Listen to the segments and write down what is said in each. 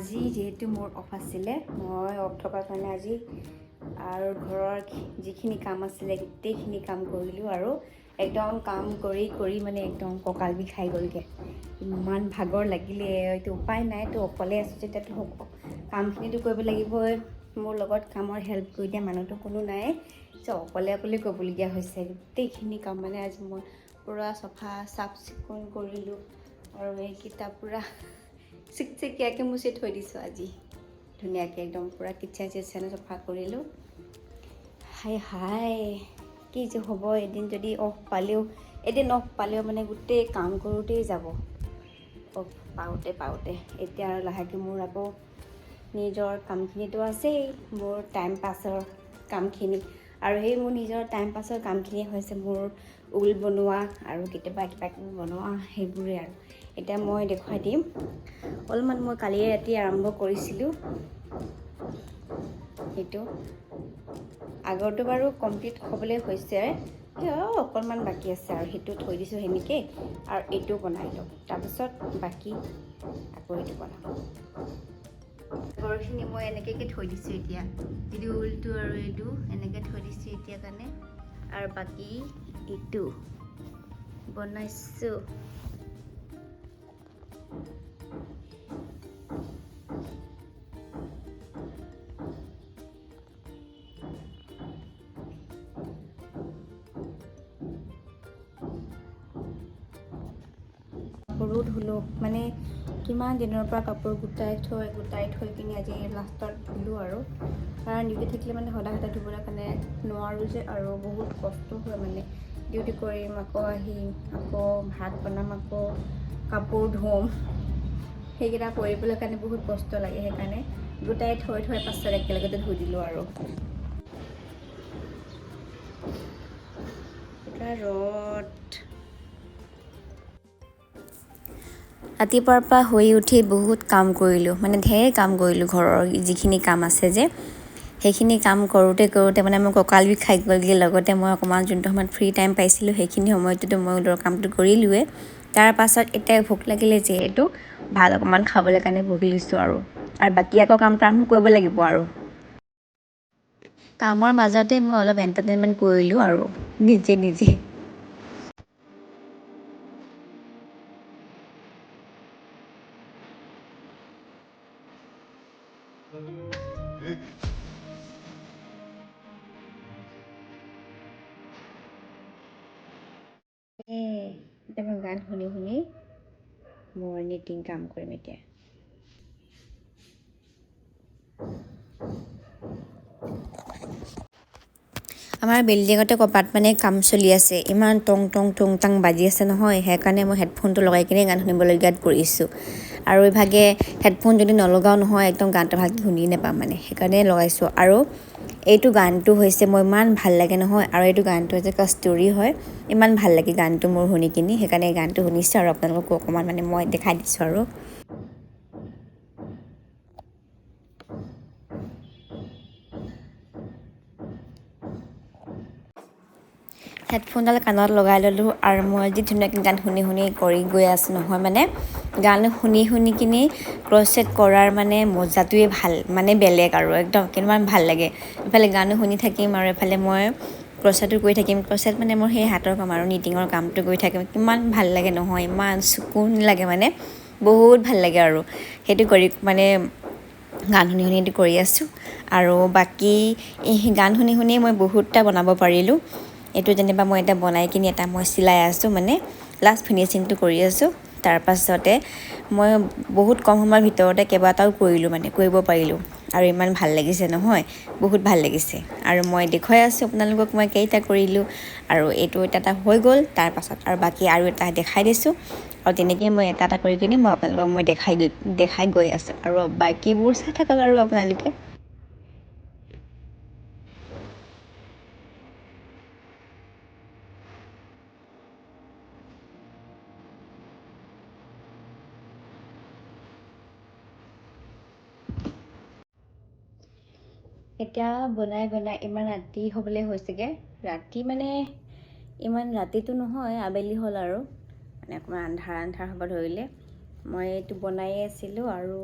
আজি যিহেতু মোৰ অফ আছিলে, মই অফ থকাৰ কাৰণে আজি আৰু ঘৰৰ যিখিনি কাম আছিলে গোটেইখিনি কাম কৰিলোঁ। আৰু একদম কাম কৰি কৰি মানে একদম কঁকাল বিষাই গ'লগৈ, ইমান ভাগৰ লাগিলে। এইটো উপায় নাই তো, অকলে আছোঁ যেতিয়াতো হ'ব, কামখিনিতো কৰিব লাগিবই। মোৰ লগত কামৰ হেল্প কৰি দিয়া মানুহটো কোনো নাই, চ' অকলে অকলে কৰিবলগীয়া হৈছে গোটেইখিনি কাম। মানে আজি মই পূৰা চফা চাফ চিকুণ কৰিলোঁ আৰু এইকেইটা পূৰা চিকচিকীয়াকৈ মুচি থৈ দিছোঁ আজি ধুনীয়াকৈ, একদম পূৰা কিটচেন চিটচেন চফা কৰিলোঁ। হাই হাই, কি যে হ'ব! এদিন যদি অফ পালেও, এদিন অফ পালেও মানে গোটেই কাম কৰোঁতেই যাব অফ পাওঁতে পাওঁতে। এতিয়া আৰু লাহেকৈ মোৰ আকৌ নিজৰ কামখিনিতো আছেই, মোৰ টাইম পাছৰ কামখিনি। আৰু সেই মোৰ নিজৰ টাইম পাছৰ কামখিনিয়ে হৈছে মোৰ ঊল বনোৱা আৰু কেতিয়াবা কিবা কিবি বনোৱা, সেইবোৰেই আৰু। এতিয়া মই দেখুৱাই দিম অলপমান। মই কালিয়ে ৰাতি আৰম্ভ কৰিছিলোঁ সেইটো। আগৰটো বাৰু কমপ্লিট হ'বলৈ হৈছে, সেই অকণমান বাকী আছে আৰু সেইটো থৈ দিছোঁ সেনেকৈ। আৰু এইটো বনাই লওঁ, তাৰপিছত বাকী আকৌ এইটো বনাম। আগৰখিনি মই এনেকৈ থৈ দিছোঁ এতিয়া, এইটো ঊলটো আৰু এইটো এনেকৈ থৈ দিছোঁ এতিয়া কাৰণে। আৰু বাকী এইটো বনাইছোঁ। কাপোৰো ধুলোঁ, মানে কিমান দিনৰ পৰা কাপোৰ গোটাই থৈ গোটাই থৈ কিনি আজি লাষ্টত ধুলোঁ আৰু। কাৰণ ডিউটি থাকিলে মানে সদায় সদায় ধুবলৈ কাৰণে নোৱাৰোঁ যে, আৰু বহুত কষ্ট হয়। মানে ডিউটি কৰিম, আকৌ আহিম, আকৌ ভাত বনাম, আকৌ কাপোৰ ধুম, সেইকেইটা কৰিবলৈ কাৰণে বহুত কষ্ট লাগে। সেইকাৰণে গোটাই থৈ থৈ পাছত একেলগতে ধুই দিলোঁ। আৰু ৰ'দ। ৰাতিপুৱাৰ পৰা শুই উঠি বহুত কাম কৰিলোঁ, মানে ঢেৰ কাম কৰিলোঁ। ঘৰৰ যিখিনি কাম আছে যে, সেইখিনি কাম কৰোঁতে কৰোঁতে মানে মোৰ কঁকাল বিষাই গ'লগৈ। লগতে মই অকণমান যোনটো সময়ত ফ্ৰী টাইম পাইছিলোঁ, সেইখিনি সময়টোতো মই ঊলৰ কামটো কৰিলোঁৱে। তাৰ পাছত এতিয়া ভোক লাগিলে যিহেতু ভাত অকণমান খাবলৈ কাৰণে বহি লৈছোঁ আৰু বাকী আকৌ কামটো আৰম্ভ কৰিব লাগিব। আৰু কামৰ মাজতে মই অলপ এণ্টাৰটেইনমেণ্ট কৰিলোঁ আৰু নিজে নিজে। এতিয়া মই গান শুনি শুনি মোৰ নিটিং কাম কৰিম এতিয়া। আমাৰ বিল্ডিঙতে ক'ৰবাত মানে কাম চলি আছে, ইমান টং টং টুং টাং বাজি আছে নহয়, সেইকাৰণে মই হেডফোনটো লগাই কিনে গান শুনিবলগীয়াত পৰিছোঁ। আৰু ইভাগে হেডফোন যদি নলগাওঁ নহয়, একদম গানটো ভালকৈ শুনি নাপাম মানে, সেইকাৰণে লগাইছোঁ। আৰু এইটো গানটো হৈছে মই ইমান ভাল লাগে নহয়, আৰু এইটো গানটো হৈছে কস্তুৰী হয়। ইমান ভাল লাগে গানটো মোৰ শুনি কিনি, সেইকাৰণে এই গানটো শুনিছোঁ আৰু আপোনালোককো অকণমান মানে মই দেখাই দিছোঁ। আৰু হেডফোনডাল কাণত লগাই ল'লোঁ আৰু মই যি ধুনীয়াকৈ গান শুনি শুনি কৰি গৈ আছোঁ নহয়, মানে গান শুনি শুনি কিনি ক্ৰ'চেট কৰাৰ মানে মজাটোৱে ভাল, মানে বেলেগ আৰু একদম কিমান ভাল লাগে। এফালে গানো শুনি থাকিম আৰু এফালে মই ক্ৰ'চেটো কৰি থাকিম। ক্ৰ'চেট মানে মোৰ সেই হাতৰ কাম আৰু নিটিঙৰ কামটো কৰি থাকিম, কিমান ভাল লাগে নহয়, ইমান চকুন লাগে, মানে বহুত ভাল লাগে। আৰু সেইটো কৰি মানে গান শুনি শুনি এইটো কৰি আছোঁ। আৰু বাকী এই গান শুনি শুনিয়ে মই বহুতটা বনাব পাৰিলোঁ। এইটো যেনিবা মই এটা বনাই কিনি এটা মই চিলাই আছোঁ, মানে লাষ্ট ফিনিচিংটো কৰি আছোঁ। তাৰপাছতে মই বহুত কম সময়ৰ ভিতৰতে কেইবাটাও কৰিলোঁ, মানে কৰিব পাৰিলোঁ আৰু ইমান ভাল লাগিছে নহয়, বহুত ভাল লাগিছে। আৰু মই দেখুৱাই আছোঁ আপোনালোকক মই কেইটা কৰিলোঁ। আৰু এইটো এটা হৈ গ'ল, তাৰপাছত আৰু বাকী আৰু এটা দেখাই দিছোঁ। আৰু তেনেকৈয়ে মই এটা এটা কৰি কিনি মই আপোনালোকক মই দেখাই দেখাই গৈ আছোঁ আৰু বাকীবোৰ চাই থাকক আৰু আপোনালোকে। এতিয়া বনাই বনাই ইমান ৰাতি হ'বলৈ হৈছেগৈ। ৰাতি মানে ইমান ৰাতিটো নহয়, আবেলি হ'ল আৰু মানে অকণমান আন্ধাৰ আন্ধাৰ হ'ব ধৰিলে। মই এইটো বনায়ে আছিলোঁ আৰু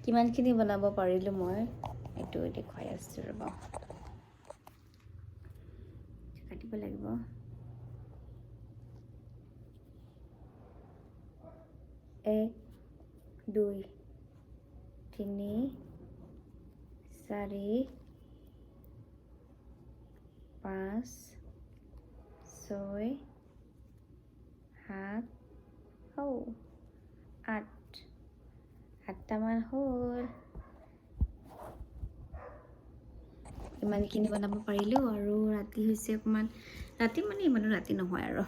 কিমানখিনি বনাব পাৰিলোঁ মই এইটো দেখুৱাই আছোঁ, ৰ'ব, কাটিব লাগিব। এক, দুই, তিনি, চাৰি, পাঁচ, ছয়, সাত, ঔ আঠ, 8টামান হ'ল। ইমানখিনি বনাব পাৰিলোঁ। আৰু ৰাতি হৈছে অকণমান, ৰাতি মানে ইমানো ৰাতি নহয় আৰু,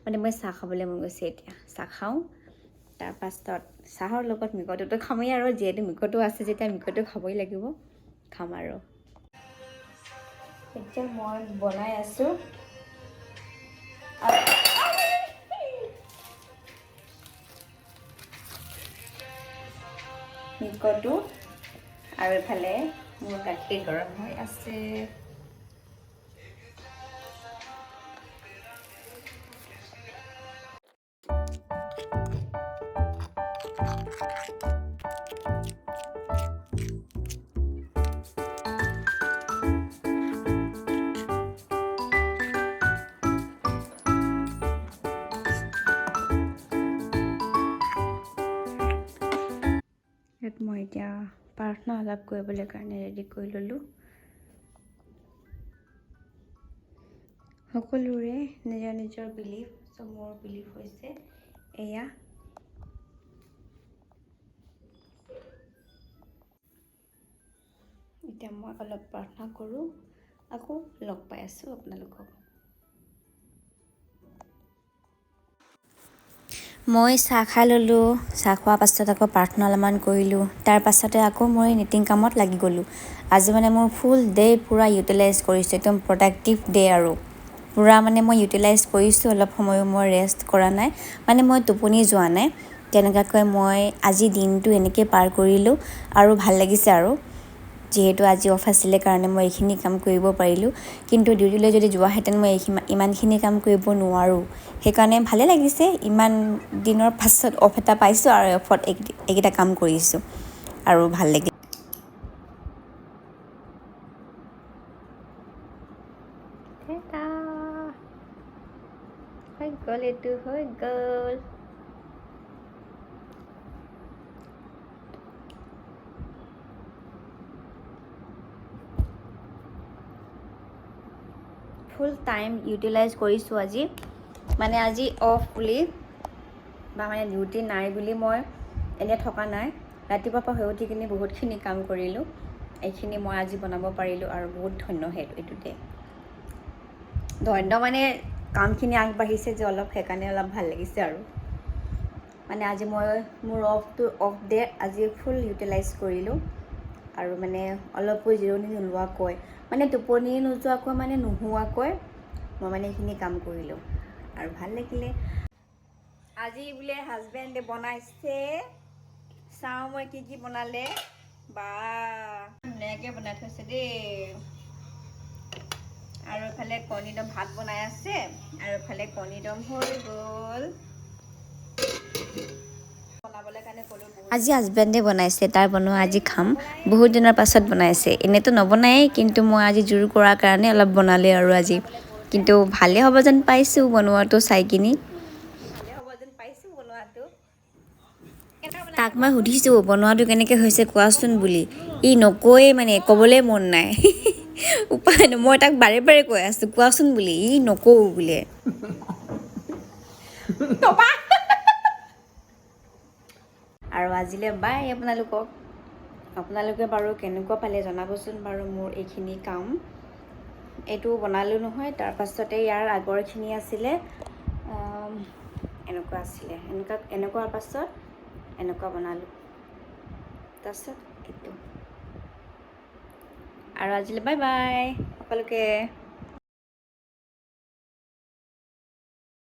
মানে মই চাহ খাবলৈ মন গৈছে। এতিয়া চাহ খাওঁ, তাৰপাছত চাহৰ লগত মিকটোতো খামেই আৰু, যিহেতু মিকটো আছে যেতিয়া মিকটো খাবই লাগিব, খাম আৰু। এতিয়া মই বনাই আছোঁ। মিকটো আৰু এইফালে মোৰ গাখীৰ গৰম হৈ আছে। ইয়াত মই এতিয়া প্ৰাৰ্থনা অলপ কৰিবলৈ কাৰণে ৰেডি কৰি ল'লোঁ। সকলোৰে নিজৰ নিজৰ বিলিফ, চ' মোৰ বিলিফ হৈছে এয়া। এতিয়া মই অলপ প্ৰাৰ্থনা কৰোঁ, আকৌ লগ পাই আছোঁ আপোনালোকক। মই চাহ খাই ল'লোঁ। চাহ খোৱাৰ পাছত আকৌ প্ৰাৰ্থনা অলপমান কৰিলোঁ। তাৰ পাছতে আকৌ মই নিটিং কামত লাগি গ'লোঁ। আজি মানে মোৰ ফুল ডে পূৰা ইউটিলাইজ কৰিছোঁ, একদম প্ৰডাক্টিভ ডে আৰু পূৰা মানে মই ইউটিলাইজ কৰিছোঁ। অলপ সময়ো মই ৰেষ্ট কৰা নাই, মানে মই টোপনি যোৱা নাই। তেনেকুৱাকৈ মই আজি দিনটো এনেকৈ পাৰ কৰিলোঁ আৰু ভাল লাগিছে। আৰু যিহেতু আজি অফ আছিলে কাৰণে মই এইখিনি কাম কৰিব পাৰিলোঁ, কিন্তু ডিউটিলৈ যদি যোৱাহেঁতেন মই ইমানখিনি কাম কৰিব নোৱাৰোঁ। সেইকাৰণে ভালে লাগিছে, ইমান দিনৰ পাছত অফ এটা পাইছোঁ আৰু অফত এইকেইটা কাম কৰিছোঁ আৰু ভাল লাগিল। হৈ গ'ল, এইটো হৈ গ'ল। ফুল টাইম ইউটিলাইজ কৰিছোঁ আজি, মানে আজি অফ বুলি বা মানে ডিউটি নাই বুলি মই এনেই থকা নাই। ৰাতিপুৱাৰ পৰা শুই উঠি কিনি বহুতখিনি কাম কৰিলোঁ, এইখিনি মই আজি বনাব পাৰিলোঁ আৰু বহুত ধন্য সেইটো এইটোতে ধন্য, মানে কামখিনি আগবাঢ়িছে যে অলপ, সেইকাৰণে অলপ ভাল লাগিছে। আৰু মানে আজি মই মোৰ অফ ডে আজি ফুল ইউটিলাইজ কৰিলোঁ আৰু মানে অলপো জিৰণি নোলোৱাকৈ, মানে টোপনি নোযোৱাকৈ, মানে নোহোৱাকৈ মই মানে এইখিনি কাম কৰিলোঁ আৰু ভাল লাগিলে। আজি বোলে হাজবেণ্ডে বনাইছে, চাওঁ মই কি কি বনালে। বা, ধুনীয়াকৈ বনাই থৈছে দেই। আৰু এফালে কণী দম ভাত বনাই আছে আৰু এফালে কণী দম হৈ গ'ল। আজি হাজবেণ্ডে বনাইছে, তাৰ বনোৱা আজি খাম। বহুত দিনৰ পাছত বনাইছে, এনেইতো নবনায়েই, কিন্তু মই আজি জোৰ কৰাৰ কাৰণে অলপ বনালে আৰু আজি। কিন্তু ভালে হ'ব যেন পাইছোঁ বনোৱাটো চাই কিনি। তাক মই সুধিছোঁ বনোৱাটো কেনেকৈ হৈছে কোৱাচোন বুলি, ই নকয়ে, মানে ক'বলৈ মন নাই, উপায় নাই। মই তাক বাৰে বাৰে কৈ আছোঁ কোৱাচোন বুলি, ই নকওঁ বোলে। আৰু আজিলৈ বাই আপোনালোকক। আপোনালোকে বাৰু কেনেকুৱা পালে জনাবচোন বাৰু মোৰ এইখিনি কাম। এইটো বনালোঁ নহয়, তাৰপাছতে ইয়াৰ আগৰখিনি আছিলে, এনেকুৱা আছিলে, এনেকুৱাৰ পাছত এনেকুৱা বনালোঁ, তাৰপাছত এইটো। আৰু আজিলৈ বাই বাই সকলোকে।